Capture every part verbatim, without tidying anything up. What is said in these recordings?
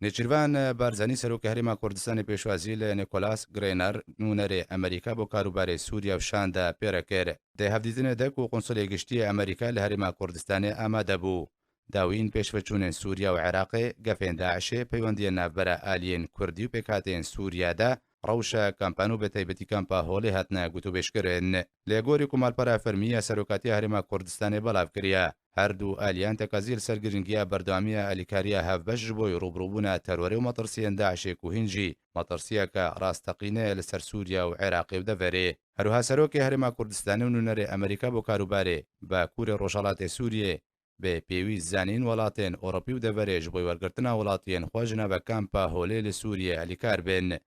Nêçîrvan Barzanî serokê Herêma Kurdistanê pêşwazî li Nicholas Greener, nûnerê Amerîka bo karûbarê Sûriye û Şam de pê re kir. Di hevdîtinê de ku Konsulê Giştî yê Amerîka li Herêma Kurdistanê amade bû. Dawîn pêşveçûnên Sûriye û Iraqê, gefên DAIŞê, peywendiyên navbera aliyên Kurdî û pêkhateyên Sûriye de rewşa kampan û bi taybetî kampa Holê hatine gotûbêjkirin. Lê gorî ku malpera fermî ya Serokatiya Herêma Kurdistanê belav kiriye, her du aliyan tekazî li ser girîngiya berdewamiya alîkariya hevbeş ji bo rûbirûbûna terorê û metirsiyên DAIŞê ku hîn jî metirsiyeke rasteqîne li ser Sûriye û Iraqê û deverê. Herwiha Serokê Herêma Kurdistanê û nûnerê Amerîka bo karûbarê Bakurê Rojhelatê Sûriyê bi pêwîst zanîn welatên Ewropî û deverê ji bo wergirtina welatiyên xwe ji nava kampa Holê li Sûriyê alîkar bin.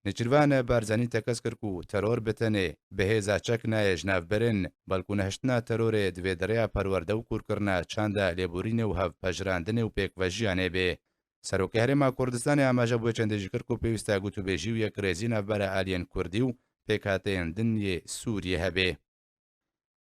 Nêçîrvan Barzanî tekez kir ku teror bi tenê bi hêza çek nayê ji nav birin, belkû nehiştina terorê divê di rêya perwerde û kûrkirina çanda lêborînê û hevpejirandinê û pêkvejiyanê bê. Serokê Herêma Kurdistanê amaje bi wê çendê jî kir ku pêwîst e gotûbêjî û yekrêzî navbera aliyên Kurdî û pêkhateyên din yê Sûriyê hebe.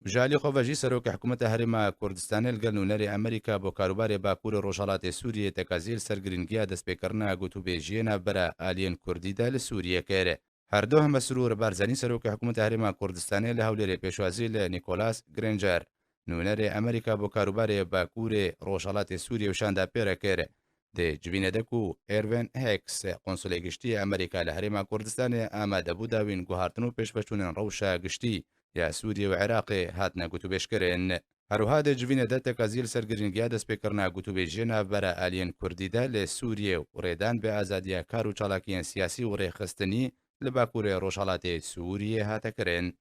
Ji alî xwe ve jî Serokê Hikûmeta Herêma Kurdistanê li gel nûnerê Amerîka bo karûbarê Bakurê Rojhelatê Sûriyê tekazî li ser girîngiya destpêkirina gotûbêjiyê navbera aliyên Kurdî de li Sûriyê kir. Her du Mesrûr Barzanî Serokê Hikûmeta Herêma Kurdistanê li Hewlêrê pêşwazî li Nicholas Granger, nûnerê Amerîka bo karûbarê Bakurê Rojhelatê Sûriyê û Şam de pê re kir. Di civînê de ku Irvin Hicks, Konsulê Giştî yê Amerîka li Herêma Kurdistanê, amade bû dawîn guhartin û pêşveçûnên rewşa giştî ya Sûriyê û Iraqê hatine gotûbêjkirin. Herwiha di civînê de tekazî li ser girîngiya destpêkirina gotûbêjiyê navbera aliyên Kurdî de li Sûriyê û rêdan bi azadiya kar û çalakiyên siyasî û rêxistinî li Bakurê Rojhelatê Sûriyê hate kirin.